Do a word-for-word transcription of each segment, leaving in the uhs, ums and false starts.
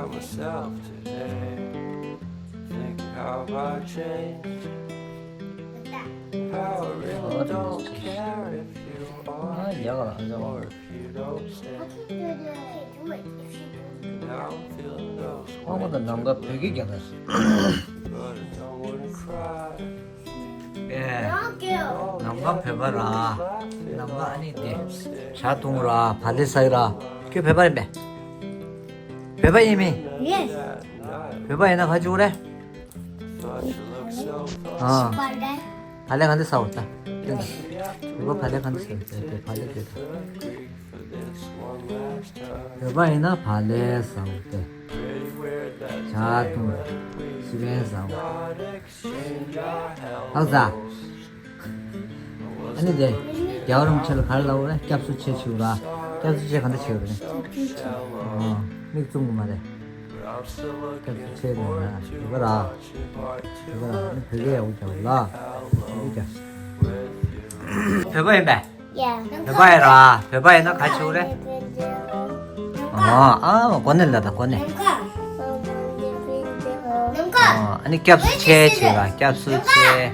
myself today. Think how I changed. How I really don't care if you are or if you don't stay. Now I'm feeling those ཨ་ཁོ་ད་ནམ་མཁའ་བོད་སྐད་རྒྱག་ད། But I don't wanna cry. ཨེ། ནམ་མཁའ་བོད་པ་ར། ནམ་མཁའ་ཨ་ནི་དེ། ཇ་འཐུང་ར་བག་ལེབ་ཟ་གི་ར། ཁྱོད་བོད་པ་ཡིན་པས། བོད་པ་ཡིན་མིན། Yes. བོད་པ་ཡིན་ན་ག་བྱེད་དགོས་རེད། ཨ། བག་ལེབ་ག་འདྲ་ཟ་འོ་ད། བོད་པ་བག་ལེབ་ག་འདྲ་ཟ་འོ་ད་དེ་བག་ལེབ་དེ་ད། བོད་པ་ཡིན་ན་བག་ལེབ་ཟ་འོ་དེ། ཇ་འཐུང་། སི་པན་ཟ་འོ། ལགས་སོ། ཨ་ནི་དེ། རྒྱལ་བ་རིན་པོ་ཆེ་ལ་ག་རེ་ལབ་དགོས་རེད། སྐྱབས་སུ་མཆི་ཞུ་ར། སྐྱབས་སུ་མཆི་ག་འདྲ་ཞུ་རེད། ཨོ། མིག་བཙུམ་དགོས་མ་རེད། སྐྱབས་སུ་མཆི་ལབ་ན་རེད་པ་ར། རེད་པ་ར། ཨ་ནི་བོད་སྐད་ཡག་པོ་རྒྱག་ལ། བོད་སྐད་རྒྱག་བོད་པ་ཡིན་པས། Yeah. བོད་པ་ཡིན་ར། བོད་པ་ཡིན་ན་ག་རེ་བྱེད་དགོས་རེད། ཨ་ཨ་གོ་ནས་ལབ་དང་གོ་ནས། ཨ་ནི་སྐྱབས་སུ་མཆི་ཞུ་ར། སྐྱབས་སུ་མཆི།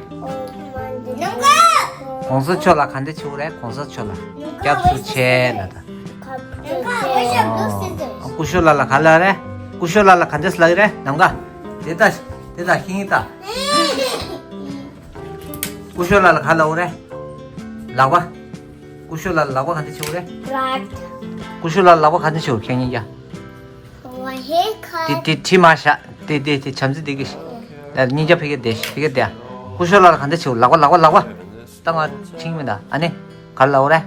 གོང་ས་མཆོག་ལ་ག་འདྲ་བྱེད་དགོས་རེད། གོང་ས་མཆོག་ལ་སྐྱབས་སུ་མཆི་ལབ་དང་། ཨ་སྐུ་ཞབས་ལགས་ལ་ག་ལབ་རེད། སྐུ་ཞབས་ལགས་ལ་ག་འདྲ་ལབ་ཀྱི་རེད། ནམ་མཁའ། དེ་ལྟ། དེ་ལྟ་ཁྱེད་ཉིད་ལྟ། སྐུ་ཞབས་ལགས་ལ་ག་ལབ་དགོས་རེད། ལག་པ། སྐུ་ཞབས་ལགས་ལག་པ་ག་འདྲ་བྱེད་དགོས་རེད། Right. སྐུ་ཞབས་ལགས་ལག་པ་ག་འདྲ་བྱེད་དགོས་ཁྱེད་ཉིད་ཀྱ། Right hand cut. དེ་དེ་ཁྲིད་མ་བཞག་དེ་དེ་དེ་བྱམས་བརྩེ་དེ་གི། ད་ཉིན་རྒྱབ་ཕ་གི་དེ་ཕ་གི་དེ། སྐུ་ཞབས་ལགས་ལ་ག་འདྲ་བྱེད་དགོས། ལག་པ་ལག་པ་ལག་པ། ད་ང་ཁྱེད་ཉིད་མི་ད་ཨ་ནི། ག་ལབ་དགོས་རེད།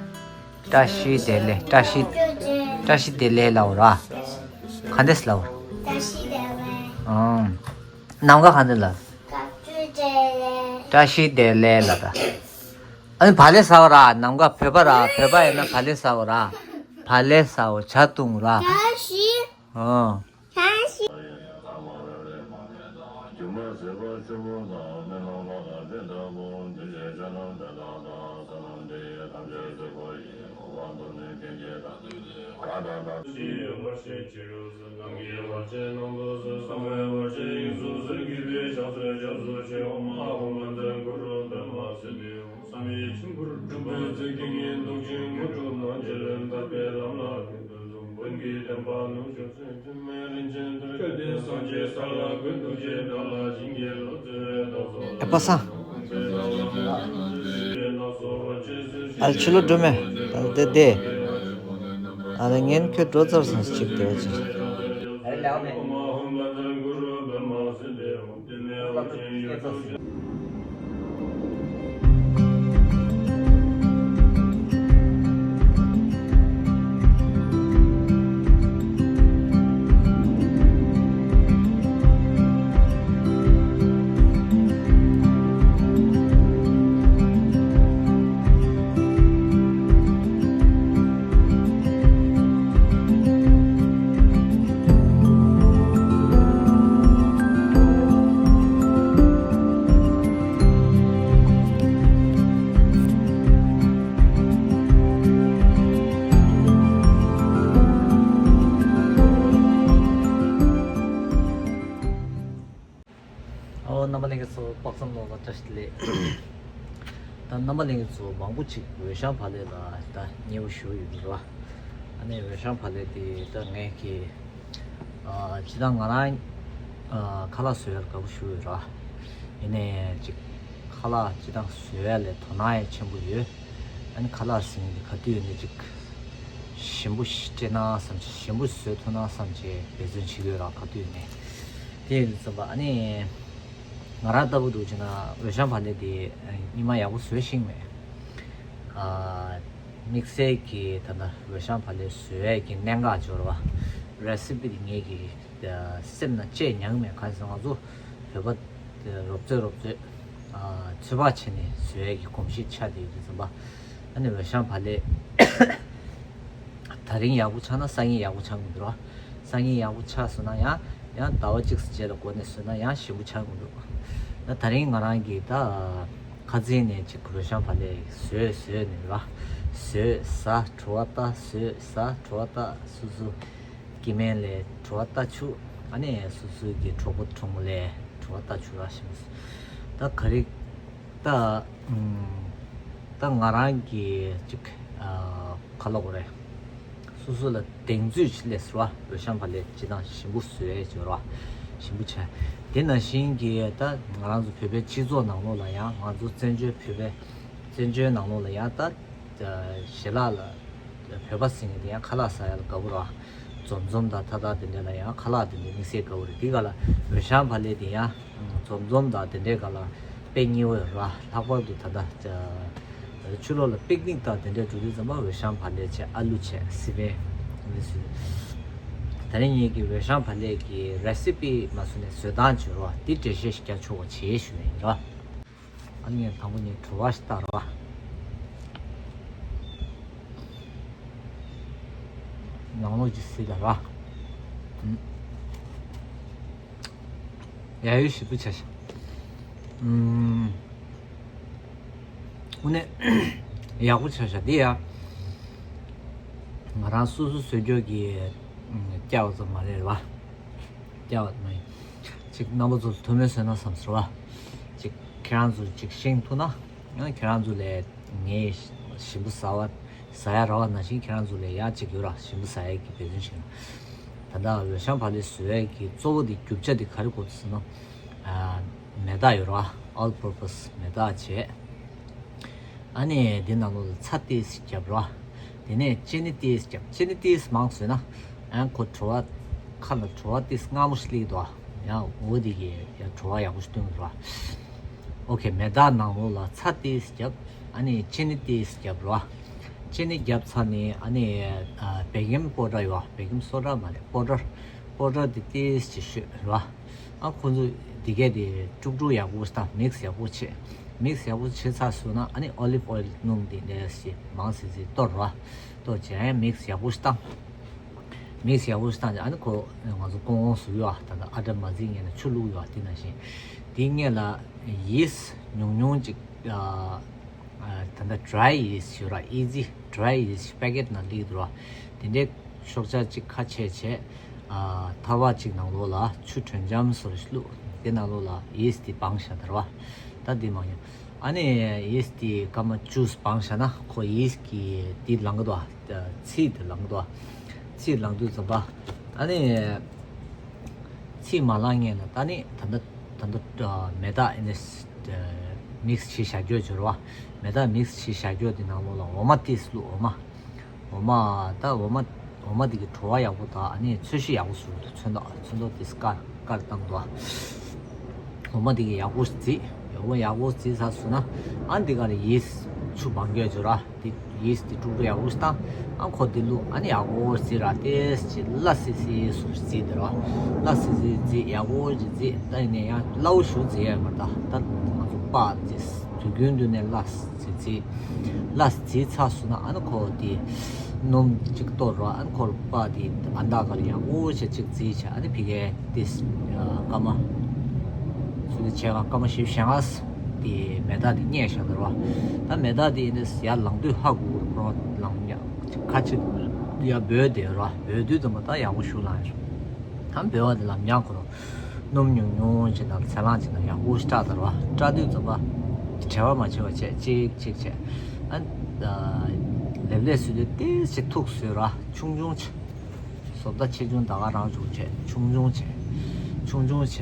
བཀྲ་ཤིས་བདེ་ལེགས། བཀྲ་ཤིས། བཀྲ་ཤིས་བདེ་ལེགས་ལབ་དགོས་ར། ག་འདྲས་ལབ་དགོས། བཀྲ་ཤིས་བདེ་ལེགས། ཨང་། ནམ་མཁའ་ག་འདྲས་ལབ། བཀྲ་ཤིས་བདེ་ལེགས། བཀྲ་ཤིས་བདེ་ལེགས་ལབ་ད། ཨ་ནི་བག་ལེབ་ཟ་བ་ར། ནམ་མཁའ་བོད་པ་ར། བོད་པ་ཡིན་ན་བག་ལེབ་ཟ་བ་ར། བག་ལེབ་ཟ་བ། ཇ་འཐུང་ར། བཀྲ་ཤིས། ཨོ། བཀྲ་ཤིས། ཨེ་པ་སངས། ཨ་ཕྱི་ལོགས་འགྲོ་མེད། ད་དེ་དེ། ཨ་ད་ངན་ཁྱོད་འགྲོ་ཚར་སོང་ཅིག་དེ་བ་ཅིག་ཨོ་རྣམ་པ་ལྷན་རྒྱས་ཚོ་དཔག་བསམ་ནོར་ལ་བཀྲ་ཤིས་བདེ་ལེགས། ད་རྣམ་པ་ལྷན་རྒྱས་ཚོ་མང་པོ་ཅིག་འོད་ཤང་བག་ལེབ་ལ་ད་མཉེས་པོ་ཞུ་ཡོད་རེད་བ། ཨ་ནི་འོད་ཤང་བག་ལེབ་དེ་ད་ངས་ཀྱི་ཨ་སྤྱིར་བཏང་ང་རང་ཨ་ཁ་ལག་བཟོ་ཡར་དགའ་པོ་ཞུ་ཡོད་ར། ཡིན་ནའི་ཅིག་ཁ་ལག་སྤྱིར་བཏང་བཟོ་ཡ་ལས་དོ་སྣང་ཡང་ཆེན་པོ་ཡོད། ཨ་ནི་ཁ་ལག་ཟིན་གྱི་ག་དུས་ཡིན་ནའི་ཅིག་ཞིམ་པོ་ཞིག་སྤྲད་ན་བསམ་བྱས་ཞིམ་པོ་བཟོས་ཐུབ་ན་བསམ་བྱས་འབད་བརྩོན་བྱེད་ཀྱི་ཡོད་ར་ག་དུས་ཡིན་ནའི། དེ་ཡིན་ཙམ་པ་ཨ་ནི། ང་རང་ལྟ་བུ་འདུག་བྱས་ན་འོད་ཤང་བག་ལེབ་དེ་ཉི་མ་ཡག་པོ་བཟོས་ཤེས་མེད། ཨ་དམིགས་བསལ་གྱི་ད་ལྟ་འོད་ཤང་བག་ལེབ་བཟོ་ཡས་ཀྱི་གནད་འགག་སྦྱོར་བ། རེ་སི་པི་དེ་ངེད་ཀྱི་སེམས་ནང་བཅད་མྱངས་མེད། གང་ཟེར་ང་ཚོ་བོད་པ་རོབ་ཙོད་རོབ་ཙོད་ཚོད་དཔག་བྱས་ནས་བཟོ་ཡས་ཀྱི་གོམས་གཤིས་ཆགས་བསྡད་ཡོད་ཙམ་པ། ཨ་ནི་འོད་ཤང་བག་ལེབ། ད་རིང་ཡག་པོ་ཆགས་ན་སང་ཉིན་ཡག་པོ་ཆགས་མི་འདུག་ར། སང་ཉིན་ཡག་པོ་ཆགས་སོང་ན་ཡང་ཡང་ཟླ་བ་གཅིག་ཙམ་རྗེས་ལ་འགོ་ནས་བཟོས་ན་ཡང་ཞིམ་པོ་ཆགས་མི་འདུག་ད་ད་རིང་ང་རང་གིས་ད་ཁ་རྩང་ནས་ཅིག་འོད་ཤང་བག་ལེབ་བཟོས་བཟོས་ནས་ར། བཟོས་ཟ་བྲོ་བ་ལྟ། བཟོས་ཟ་བྲོ་བ་ལྟ། སོ་སོ་སྐྱེ་དམན་ལས་བྲོ་བ་ལྟ་ཆུ། ཨ་ནི་སོ་སོའི་གི་གྲོགས་པོ་གྲོགས་མོ་ལ་དྲི་བ་ལྟ་ཆོག་ར་ཞིམ་པོ། ད་ག་རེ། ད་ཨུམ། ད་ང་རང་གི་ཅིག་ཨ་ག་ལབ་དགོས་རེད། སོ་སོ་ལ་གདེང་ཚོད་ཅིག་སླེབས་སོང་ར། འོད་ཤང་བག་ལེབ་ཅིག་དང་ཞིམ་པོ་བཟོས་བྱས་ར། ཞིམ་པོ་བྱས། དེ་ནང་བཞིན་གྱི་ད་ང་རང་ཚོ་བོད་པའི་སྤྱི་ཚོགས་ནང་ལོགས་ལ་ཡང་ང་ཚོ་བཙན་བྱོལ་བོད་པའི་བཙན་བྱོལ་ནང་ལོགས་ལ་ཡང་ད་ཞལ་ལག་ལ་བོད་པ་ཟེར་མཁན་དེ་ཡང་ཁ་ལག་ཟ་ཡ་ལ་དགའ་པོ་ར། འཛོམས་འཛོམས་དང་ད་ད་དེ་འདྲ་ལ་ཡང་ཁ་ལག་དེ་འདྲ་དམིགས་བསལ་དགའ་པོ་རེད། དེ་ག་ལ་འོད་ཤང་བག་ལེབ་དེ་ཡང་འཛོམས་འཛོམས་དང་དེ་འདྲའི་ག་ལ་དཔེ་ཉེ་བོ་ཡོད་ར། ལྷག་པར་དུ་ད་ལྟ་ཕྱི་ལོགས་ལ་པིག་ནིག་དང་དེ་འདྲ་འགྲོ་དུས་ཙམ་པ་འོད་ཤང་བག་ལེབ་བྱས། ཨ་ལུ་བྱས། སི་པན་ནི་སི། ད་རིང་ངེད་ཀྱི་འོད་ཤང་བག་ལེབ་ཀྱི་རེ་སི་པི་མ་སུ་ནས་བཟོ་སྟངས་བྱོས་ར། འདི་འགྲེལ་བཤད་ཞིག་རྒྱག་ཆོག་པ་བྱེད་ཞུ་ཡ་ཡིན་ར། ཨ་ནི་ངས་དང་པོ་ངས་བྲོ་བ་ཞིག་བཏང་ར། ནང་ལོགས་ཀྱི་སི་ལ་ར། ཡ་ཡོད་ཞིབ་པོ་བྱ་ཤག་ཨུམ། དངོས་གནས་ཡག་པོ་བྱ་ཤག་འདི་ཡ། ང་རང་སོ་སོ་བཟོས་རྒྱུ་གི་སྐྱ་བ་ཙམ་མ་རེད་ར། སྐྱ་བ་མ་ཡིན། ཅིག་རྣམ་པ་ཚོ་ཐུགས་སྨོན་གསོས་ན་བསམ་སོང་ར། ཅིག་ཁྱེད་རང་ཚོ་ཅིག་ཤེས་ཐུབ་ན། ཡང་ཁྱེད་རང་ཚོ་ལས་ངས་ཞིམ་པོ་ཟ་བ་ཟ་ཡ་རག་པ་ནང་བཞིན་ཁྱེད་རང་ཚོ་ལས་ཡག་ཅིག་ཡོད་ར། ཞིམ་པོ་ཟ་ཡ་གི་འབད་བརྩོན་བྱེད་ན། ད་ལྟ་འོད་ཤང་བག་ལེབ་བཟོ་ཡ་གི་གཙོ་བོ་དེ་རྒྱུ་ཆ་དེ་ག་རེ་དགོས་ཟེར་ན། ཨ་མེ་སྟག་ཡོད་ར། ཨོལ་པར་པས་མེ་སྟག་བྱས། ཨ་ནི་དེ་ནང་ལོགས་ལ་ཚྭ་ཏོག་ཙམ་བརྒྱབ་ར། དེ་ནས་ཅི་ནི་ཏོག་ཙམ་བརྒྱབ། ཅི་ནི་ཏོག་ཙམ་མང་བཟོས་ན་ཨ་ཁོ་བྲོ་བ་ཁ་ལ་བྲོ་བ་ཏོག་ཙམ་མངར་མོ་ཞིག་སླེབས་འདུག་ཡང་འོ་དེ་གི་ཡང་བྲོ་བ་ཡག་པོ་ཞིག་སྟོན་གི་ར། ཨོ་ཁེ། མེ་སྟག་ནང་ལོགས་ལ་ཚྭ་ཏོག་ཙམ་བརྒྱབ། ཨ་ནི་ཅི་ནི་ཏོག་ཙམ་བརྒྱབ་ར། ཅི་ནི་བརྒྱབ་ཚར་ནས་ཨ་ནི་ཨ་བེ་ཀིང་པའུ་ཌར་ཡོད། བེ་ཀིང་སོ་ཌ་མ་རེད། པའུ་ཌར། པའུ་ཌར་དེ་ཏོག་ཙམ་བཤུས་ར། ཨ་ཁོ་ཚོ་དེ་གས་དེ་དཀྲུག་དཀྲུག་ཡག་པོ་ཞིག་བཏང་། མིག་སི་ཡག་པོ་བྱས། མིག་སི་ཡག་པོ་བྱས་ཚར་སོང་ན་ཨ་ནི་ཨོ་ལིབ་ཨོའིལ་སྣུམ་དེ་འདྲ་ཞིག་མང་སི་སི་གཏོར་ར། གཏོར་བྱས་མིག་སི་ཡག་པོ་ཞིག་བཏང་། མིག་སི་ཡག་པོ་ཞིག་བཏང་རྗེས་ཨ་ནི་ཁོ་ང་ཚོ་ཀོང་ཀོང་བཟོ་གི་ཡོད། ད་ལྟ་ཨ་ཊ་མ་བརྫིས་སྔོན་ལ་ཆུ་བླུགས་ཡོད། དེ་ནང་བཞིན་དེའི་སྔོན་ལ་ཡིས་ཉུང་ཉུང་ཅིག་ཨ་ཨ་ད་ལྟ་ཌི་རའི་ཡིས་ཡོད་ར། ཨི་ཛི་ཌི་རའི་ཡིས་པེ་ཀེཊ་ནང་སླེབས་འདུག་ར། དེ་འདྲའི་ཤོག་ཆ་གཅིག་ཁ་ཕྱེ་བྱས། ཨ་ཐབ་པ་གཅིག་ནང་ལོགས་ལ་ཆུ་དྲོན་འཇམ་བཟོ་འདྲ་ཞིག་བླུགས། དེ་ནང་ལོགས་ལ་ཡིས་དེ་སྦངས་བཞག་ད་ར་བ། ད་དེ་མ་ཡིན། ཨ་ནི་ཡིས་དེ་སྐར་མ་བཅུ་སྦངས་བཞག་ན་ཁོ་ཡིས་ཀྱི་དེ་ལངས་ཀྱི་འདུག་ཚིལ་དེ་ལངས་ཀྱི་འདུག་ཚིལ་ལངས་དུས་ཙམ་པ། ཨ་ནི་ཚིལ་མ་ལངས་སྔོན་ལ་ད་ནི་ད་ལྟ་ད་ལྟ་མེ་སྟག་ཨེ་འདྲ་མིག་སི་བྱས་བཞག་རྒྱུ་བྱོས་ར་བ། མེ་སྟག་མིག་སི་བྱས་བཞག་རྒྱུ་དེ་ནང་ལོགས་ལ་འོ་མ་ཏོག་ཙམ་བླུགས། འོ་མ། འོ་མ། ད་འོ་མ། འོ་མ་དེ་གི་བྲོ་བ་ཡག་པོ་དང་ཨ་ནི་ཚོས་གཞི་ཡག་པོ་བཟོ་གི་འདུག་ཚོན་མདོག་ཚོན་མདོག་དེ་དཀར་དཀར་བཏང་འདུག་འོ་མ་དེ་གི་ཡག་པོ་བརྫིས། ཡག་པོ་ཡག་པོ་བརྫིས་ཚར་སོང་ན་ཨ་འདི་ག་ལ་ཡིས་ཆུ་སྦང་རྒྱུ་བྱོས་ར། དེ་ཡིས་དེ་དཀྲུག་དཀྲུག་ཡག་པོ་ཞིག་བཏང་། ཨ་ཁོ་དེ་བླུགས། ཨ་ནི་ཡག་པོ་བརྫིས་ར། ཏོག་ཙམ་སླ་སི་སི་བཟོ་བརྫིས་དེ་ར། སླ་སི་སི་བརྫིས། ཡག་པོ་ཞིག་བརྫིས། ད་ཡིན་ནའི་ཡང་སླ་བོ་ཞིག་བརྫིས་ཡ་མ་རེད། ད་ད་ང་ཚོ་པགས་དེ་དུས་རྒྱུན་དུ་ནས་སླ་སི་སི་བརྫིས། སླ་སི་སི་བརྫིས་ཚར་སོང་ན་ཨ་ནི་ཁོ་དེ་སྣུམ་གཅིག་གཏོར་ར། ཨ་ནི་ཁོ་པགས་དེ་ཨ་འདི་ག་ལ་ཡག་པོ་ཞིག་གཅིག་བརྫིས་བྱས། ཨ་ནི་ཕ་གིར་དེ་སྐར་མ་ཚུར་དེ་བྱས་ག་སྐར་མ་བཞི་བཅུ་ཞེ་ལྔ་དེ་མེ་སྟག་དེ་བསྙལ་བཞག་འདུག་ར། ད་མེ་སྟག་དེ་ཡིན་ནས་ཡར་ལངས་དུས་ཧ་གོ་གི་རེད། ཁོ་རང་ལངས་ཡ་ཁ་ཕྱིར་ཡར་འབོད་དེ་ར། འབོད་དུས་ཙམ་པ་ད་ཡག་པོ་ཞིག་ལངས་ཡོད། ད་འབོད་པ་དེ་ལ་མྱང་ཁོ་རང་སྣུམ་ཉུང་ཉུང་བྱས་དང་ཚལ་སླང་བྱས་དང་ཡག་པོ་ཞིག་བཀྲ་ད་ར། བཀྲ་དུས་ཙམ་པ་བྲེལ་བ་མ་བྱེད་པ་བྱས་གཅིག་གཅིག་བྱས། ཨ་ལེབ་ལེབ་བཟོས་དུས་ཏོག་ཙམ་མཐུག་བཟོས་ར། ཆུང་ཆུང་བྱས། བཟོ་ལྟ་ཆེ་ཆུང་ད་ག་རང་བྱུང་བྱས། ཆུང་ཆུང་བྱས། ཆུང་ཆུང་བྱས་ར།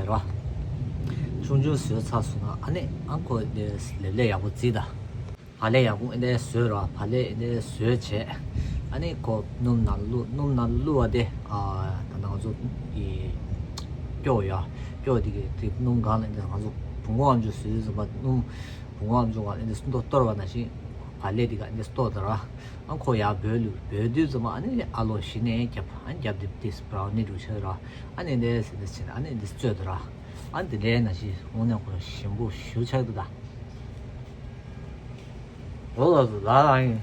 ཆུང་ཆུང་བཟོས་ཚར་སོང་ན་ཨ་ནི་ཨ་ཁོ་དེ་ལེབ་ལེབ་ཡག་པོ་བརྫིས་ད། བག་ལེབ་ཡག་པོ་ཨེ་འདྲ་བཟོས་ར། བག་ལེབ་ཨེ་འདྲ་བཟོས་བྱས། ཨ་ནི་ཁོ་སྣུམ་ནང་བླུགས། སྣུམ་ནང་བླུགས་པ་དེ་ཨ་ད་ང་ཚོ་གི་སྐྱོ་ཡ། སྐྱོ་དེ་གི་དེ་སྣུམ་སྒང་ལ་ཨེ་འདྲ་ང་ཚོ་བོང་གུ་ཨམ་ཅོག་བཟོས་དུས་ཙམ་པ་སྣུམ་བོང་གུ་ཨམ་ཅོག་སྒང་ལ་ཨེ་འདྲ་སུ་འདྲ་གཏོར་བ་ནང་བཞིན་བག་ལེབ་དེ་ག་ཨེ་འདྲ་གཏོར་ད་ར། ཨ་ཁོ་ཡར་འབོད་ལུགས། འབོད་དུས་ཙམ་པ་ཨ་ནི་ཨ་ལོ་གཞི་ནས་རྒྱབ། ཨ་རྒྱབ་དེ་དེ་བྷ་རའོ་ནི་འདྲ་བྱས་ར། ཨ་ནི་འདི་འདྲ་བྱས་ནས་ཨ་ནི་འདི་བཙོས་ད་ར། ཨ་འདི་འདྲའི་ནང་བཞིན་དངོས་གནས་ཁོ་རང་ཞིམ་པོ་ཞེ་པོ་ཆགས་འདུག་ད། འོ་ལགས་སོ། ལགས་ལགས་ཡིན།